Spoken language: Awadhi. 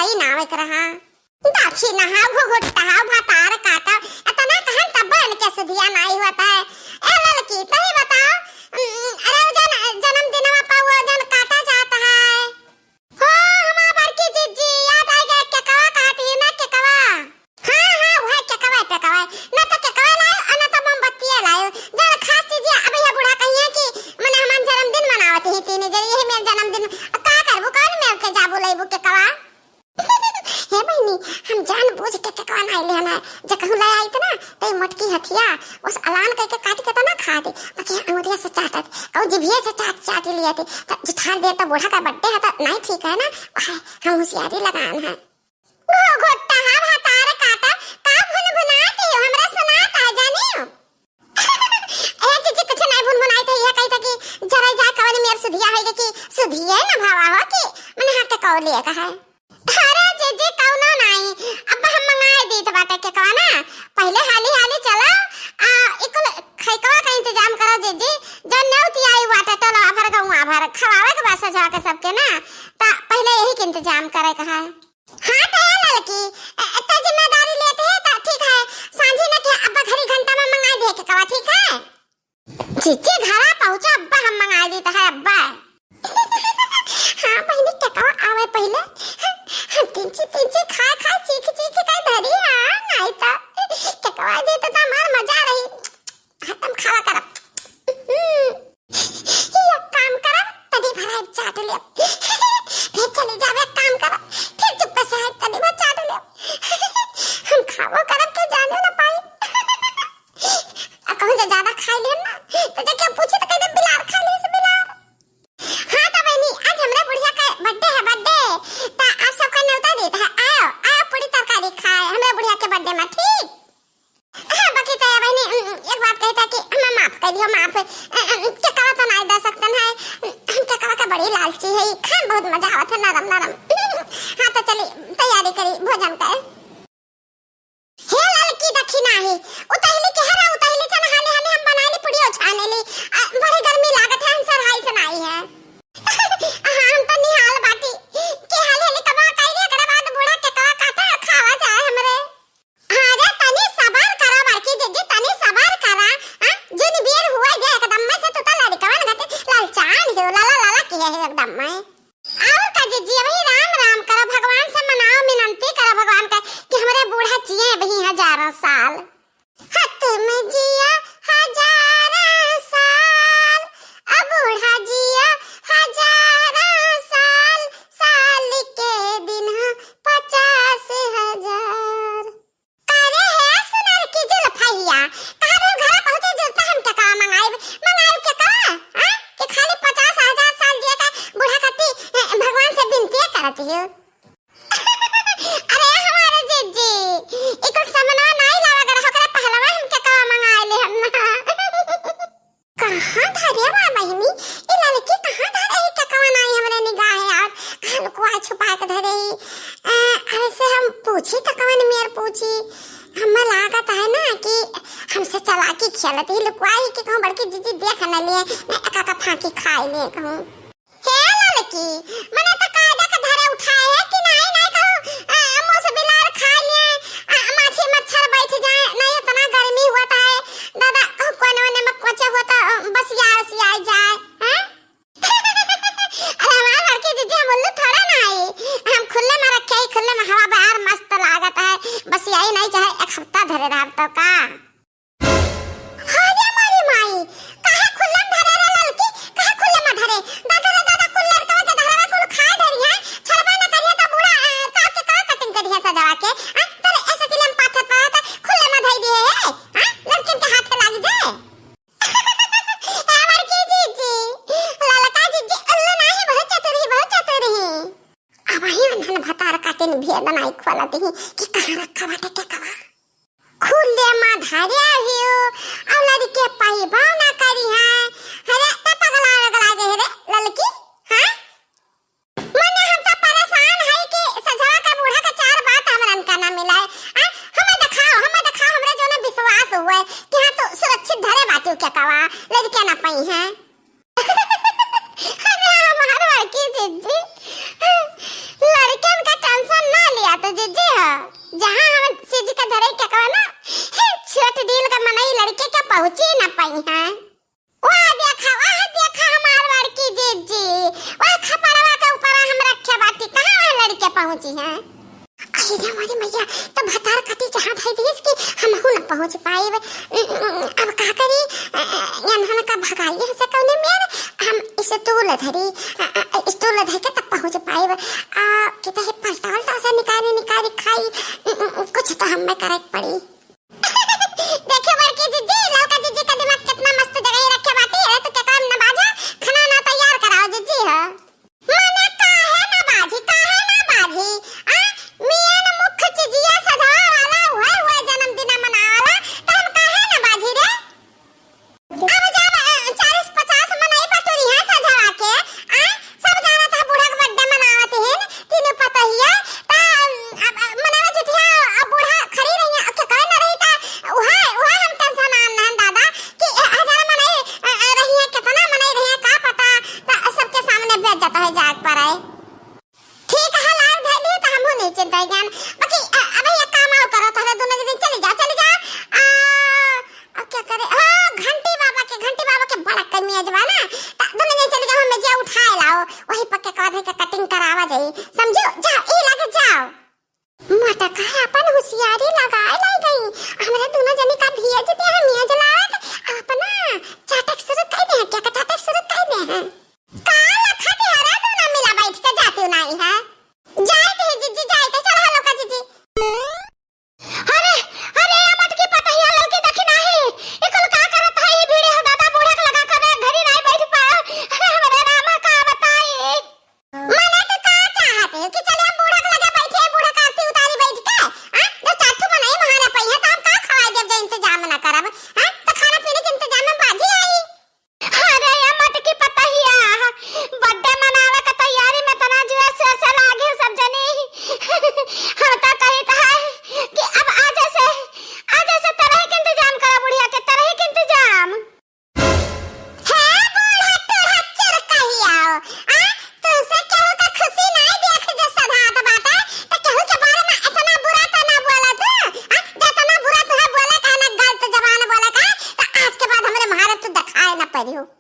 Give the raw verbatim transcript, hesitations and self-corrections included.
आई नाव एक रहा। दखिनहा, घुघुटहा, भतार काटा, इतना कहन तब इनके सुधिया नाई होत है। ए ललकी, तही बताओ, उम, अरे वो जन-, जन्मदिनवा पर वो जन काटा जात है। हो, हमार बड़की जिज्जी, याद आ गया, केकवा कहत ही ना, केकवा। हाँ, हाँ, वह केकवा, केकवा। ना तो केकवा लायो, और ना तो मोमबत्तिया लायो। जन खास चीज है, अब यह बूढ़ा कहिए कि मने हमार जन्मदिन मनावत ही तीन जन, यही मेर जन्मदिन। का करबू, कौन मेर के जाबू लइबू केकवा? हे बहिनी, हम जानबूझ के केकवा नाई लेहन है। जे कहूँ ले आइत ना, तो ई मोटकी हथिया, उस अलान कइके काट के तो ना खा दे, बाकी अंगुरिया से चाटत, कहूँ जिभिया से चाट चाट लिया थे, तो जुठार दे तो बूढ़ा का birthday है तो नाई ठीक है ना, वह हम होशियारी लगान है। घुघुटहा भतार काटा, का भुनभुनात ही हो, हमरा सुनात है जानियो। ए जिज्जी, कुछ नाई भुनभुनात ही, यह कही था कि जरा जा कवन मेर सुधिया होइगे कि सुधिये ना भावा हो कि मने हाथ के कौलिया का है। अरे जिज्जी, कौनो नाई, अब हम मंगाए दीत बाटे केकवा ना। पहिले हाली हाली चलो, आ, इकुल खैकवा का इंतजाम करो जिज्जी, जौन नेउती आई बाटे टोला भर गौवा भर खवावे के बा सजवा के सबके ना, ता पहिले यही के इंतजाम करे के है। हाँ तो ए ललकी, ए, ए, तो जिम्मेदारी लेते है तो ठीक है, सांझी ने के अब्बा घरी घंटा में मंगाए दे केकवा, ठीक है? जिज्जी घरा पहुँचा, अब्बा हम मंगाए दीत है, अब्बा। हाँ बहिनी, केकवा आवे पहिले। हम तिंची तिंची खाए खाए चीख चीख के धरी, हाँ, नाई तो केकवा दे तो हमार मजा रही। हतम खावा करब। हम्म। एक काम करब, तनी भराई चाट लेब। फिर चली जाब, एक काम करब, फिर चुप्पे से आइब, तनी भर चाट लेब। हम खाबो करब के जाने न पाई। अब कहूँ जे ज्यादा खाई लेब ना, तो जे केहू पूछी तो कह देब, "बिलार खा लेस, बिलार।" हाँ तो बहिनी, आज हमरे बुढ़िया का birthday है, birthday। तो आप सबका न्योता देत है, आयो, आयो पूरी तरकारी खाए हमरे बुढ़िया के birthday में, ठीक? हाँ, बाकी तो बहिनी, उम, एक बात कही था कि हमें माफ कर दियो, माफ। अ, अ, केकवा तो नाई दे सकतन है, हम केकवा का बड़ी लालची है, खाए बहुत मजा आवत है, नरम नरम। हाँ तो चली तैयारी करी भोजन का। हे ललकी दखिनहा, उतहिली के हरा, उतहिली चना हाली हाली हम बनाइली, पुड़ियो छानेली। आ, बड़ी गर्मी लागत है, हम सरहाई से नाई है। हाँ, हम तो निहाल बाटी। के हाली हाली कबा कइली, एकरे बाद बूढ़ा केकवा काटा खावा जाए हमरे। अरे तनी सबर करा बड़की जिज्जी, तनी सबर करा। हाँ, जुन बेर हुआ जे एकदम में से तू तो लड़कवन गते ललचान हो, लाला लाला किहे है एकदम में। और का जिज्जी, अबही राम राम करा, भगवान से मनाओ, मिनती करा भगवान का कि हमरे बूढ़ा जिए अबही हजारों साल। हतम जिया हजारों साल, अब बूढ़ा जिया हजारों साल, साल के दिन ह पचास हजार। अरे हे सुनर की जुल्फैया, तहरे घरा पहुँचे जुलता हम केकवा मंगाइब, मंगाइब केकवा, हाँ? कि खाली पचास हजार साल जिए का बूढ़ा खाती, ए, भगवान से बिनती करत हियो। अरे हमारे जिज्जी, ई कुल समनवा नाई लावा गरा, ओकरा पहलवा हम केकवा मंगाए ले हम ना। कहाँ धरे बा बहिनी? ई ललकी कहाँ धरे ही केकवा नाई हमरे निगाहे और कहाँ लुकवा छुपा के धरे ही? अ, अरे से हम पूछी तो कवन मेर पूछी? हमें लागत है ना कि हमसे चालाकी खेलत ही, लुकवा ही कि कहूँ बड़की जिज्जी देख न लिए, न एका का फांकी खाए लिए कहूँ। हे ललकी, मने तो कायदा के धरे उठाए है कि नाई, नाई कहूँ, अ, मुस बिलार खा लिए, अ, माछी मच्छर बैठ जाए, नाई इतना गर्मी होत है, दादा, कहूँ कोने ओने में कोचे हो तो, अ, बसिया उसिया जाए, हैं? अरे हमार बड़की जिज्जी, हम उल्लू थोड़ा ना हई, हम खुले में रखे ही, खुले में हवा बहार मस्त लागत है, बसियाई नाई चाहे एक हफ्ता धरे रहब तो का। अरे मोरी माई, काहे खुल्ला में धरे रे ललकी, काहे खुल्ला में धरे? दादा रे दादा, कुल लड़कवा के धरवा कुल खा धरी है, छलबा न करिए तो बूढ़ा, अ, काट के का cutting करिए सजवा के, आ? तेरे ऐसे किले में पाथर पड़ा था, खुल्ला में धई दिए है, आ? लड़किन के हाथे लाग जाए। ए बड़की जिज्जी, ललका जिज्जी उल्लू नाही, बहुत चतुर ही, बहुत चतुर ही। अब ही अनहन भतार काटिन भेद नाई खोलत ही कि कहाँ रखा बाटे केकवा। खुले मा धरे हियो, अब लड़के पाइबा ना करी है। अरे, त पगला वगला गए रे ललकी, हाँ? मने हम तो परेशान है कि सजवा का बूढ़ा का चार बात हमरन का ना मिला है। आ, हमें दिखाओ, हमें दिखाओ, हमरे जो ना विश्वास हुए कि हाँ, तू सुरक्षित धरे बाटू केकवा, लड़के ना पाई हैं। अरे हमार बड़की जिज्जी, लड़कन का tension न हैं। अरे रे मोरी मैया, तो भतार कटी जहाँ धई दिहिस कि हमहू न पहुँच पाइब। अब का करी? अ, अ, एन्हन का भगाई है से कौने मेर? हम स्टूल धरी, अ, अ, स्टूल धर के तब पहुँच पाइब। आ, कितने पलटा उल्टा से निकाली निकाली खाई, अ, अ, कुछ तो हमें करे के पड़ी। देखे बड़की जिज्जी, ललका जिज्जी का दिमाग कितना मस्त जगह रखे बाटी। अरे तू केकरा में न बाझा, खाना ना तैयार कराओ जिज्जी हो। मने काहे ना बाझी, काहे ना बाझी? आ, मियाँ न मुख्य चिजिया सजावा वाला, हुए हुए जन्मदिन मनावाला, त हम काहे ना बाझी रे? अब जब, अ, चालीस पचास मनई बटुरी है सजवा के, आ, सब जानत है बूढ़ा के birthday मनावत हिन, तीनों पतोहिया, त, अ, अ, मनवा जुटिया, अ, बूढ़ा खड़ी रही है, के कहे ना रही, त उहे, उहे हम tension आन रहन दादा, कि, अ, हजार मनई, अ, अ, रही है, कितना मनई रही है, का पता, त सबके सामने बेइज्जत हो जाए के पड़े। ठीक है, लाल धैली है, त हमहू नहीं चिंता ज्ञान। बाकी, अ, अबे ये काम आओ करो, तोहरे दोनों जने चली जाओ, चली जाओ। आ, अब क्या करे? ओ, घंटी बाबा के, घंटी बाबा के बड़ा कमी है जवाना। त दोनों जने चली जाओ, हमें जे उठाए लाओ, वही पक्के कौधे के cutting करावा जाई। समझो? जाओ, ई लगे जाओ। मोटका है, अपन होशियारी लगाए लाई गई। हमरे दोनों जने का भेज दे, हम भेज लावत, अपना चाटक शुरू कर दे, क्या का चाटक शुरू कर दे हैं। का लखत है रे, दोनों मिला बैठ के जाती नहीं है। जाइत है जिज्जी, जाइत है, चल हेलो का जिज्जी। अरे, अरे, ये मटकी पतहिया ललकी देखी नाही, ई कुल का करत है, ई भीड़ी हो दादा, बूढ़ा के लगा करे, घड़ी नहीं बैठ पाओ। अरे, हमरे रामा का बताई। मने तो का चाहत है कि चले हम बूढ़ा के लगे बैठे, बूढ़ा का आरती उतारी बैठ के, आ? जब चार ठो मनई महारा पई है, तो हम का खवाई देब, जो इंतजाम ना करब, आ? तो खाना पीने के इंतजाम में बाझी आई। अरे ये मटकी पतहिया, birthday मनावे के तैयारी में तना जुआ से, से लागे सब जनी। हम तो कहित है कि अब आज से, आज से तरह के इंतजाम करो बुढ़िया के, तरह के इंतजाम। हे बूढ़ा टूढ़ा चरकहिया, आ? तुमसे केहू का खुशी नहीं देख जो सधात बाटे, तो केहू के बारे में इतना बुरा तो ना बोला तू, आ? जितना बुरा तुहे बोले का ना, गलत जबान बोले का, तो आज के बाद हमरे महारे तू दिखाए ना परियो।